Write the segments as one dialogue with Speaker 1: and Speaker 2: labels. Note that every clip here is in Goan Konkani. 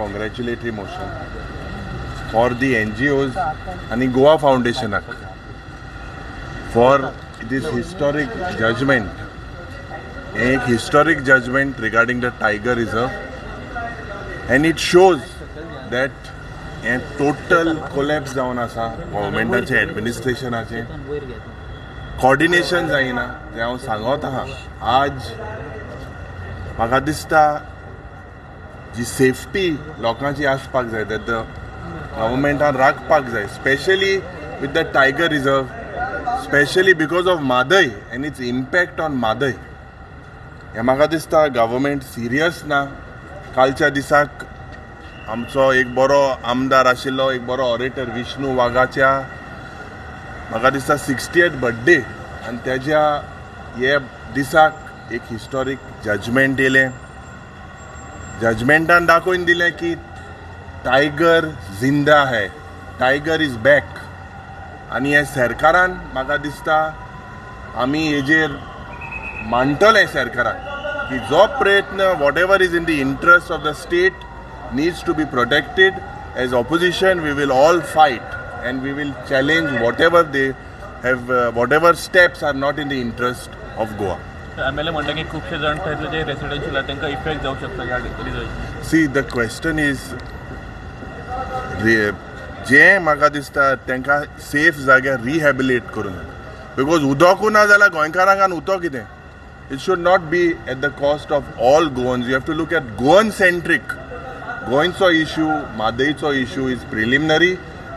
Speaker 1: congratulatory motion for the NGOs आनी गोवा फावंडेशनाक फॉर these historic judgement. हें एक historic judgment regarding the tiger reserve and it shows that हें टोटल कोलॅप्स जावन आसा गव्हर्मेंटाचें, एडमिनिस्ट्रेशनाचें कॉर्डिनेशन जायना तें हांव सांगत आहा. आज म्हाका दिसता जी सेफ्टी लोकांची आसपाक जाय, that the गव्हर्मेंटान राखपाक जाय, specially with the tiger reserve, specially because of Mhadei and its impact on Mhadei. हें म्हाका दिसता गव्हर्मेंट सिरियस ना. कालच्या दिसाक आमचो एक बरो आमदार आशिल्लो, एक बरो ऑरेटर विष्णू वाघाच्या म्हाका दिसता 60th birthday आनी तेज्या हे दिसाक एक हिस्टॉरीक जजमेंट येयलें. जजमेंटान दाखोवन दिलें की टायगर जिंदा है, टायगर is back. आनी हे सरकारान म्हाका दिसता आमी हेजेर मांडटले सरकाराक की जो प्रयत्न, whatever is in the interest of the state needs to be protected. As opposition, we will all fight and we will challenge whatever they have, whatever steps are not in the interest of Goa.
Speaker 2: MLA म्हणटा की खुबशे जाण थंयसर जे रेसिडेन्शियल आहा तांकां इफेक्ट जावंक शकता ह्या result.
Speaker 1: See, the question is, जे म्हाका दिसता तांकां सेफ जाग्यार रिहॅबिलिटेट करूं जाय, because उदकूय ना जाल्यार गोंयकारांक आनी उदक कितें? It should not be at the cost of all Goans. You have to look at Goan centric. गोंयचो issue, म्हादयचो issue is preliminary.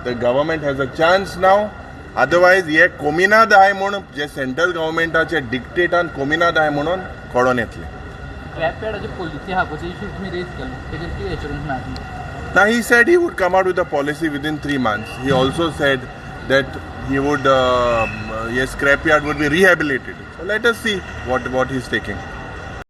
Speaker 1: The government has a chance now. Otherwise हे कोमिनाद आहाय म्हूण, जे सेंट्रल गव्हर्मेंटाचे डिक्टेटान कोमिनाद आहाय म्हणून कोडोन येतले.
Speaker 3: स्क्रॅप यार्डाची पॉलिसी आहा पळय, इशू तुमी रेज केलो, तेजेर कितें एश्युरन्स मेळटा?
Speaker 1: Now he said he would come out with a policy within 3 months. He also said that he would, yes, scrapyard would be rehabilitated. So let us see what he's taking.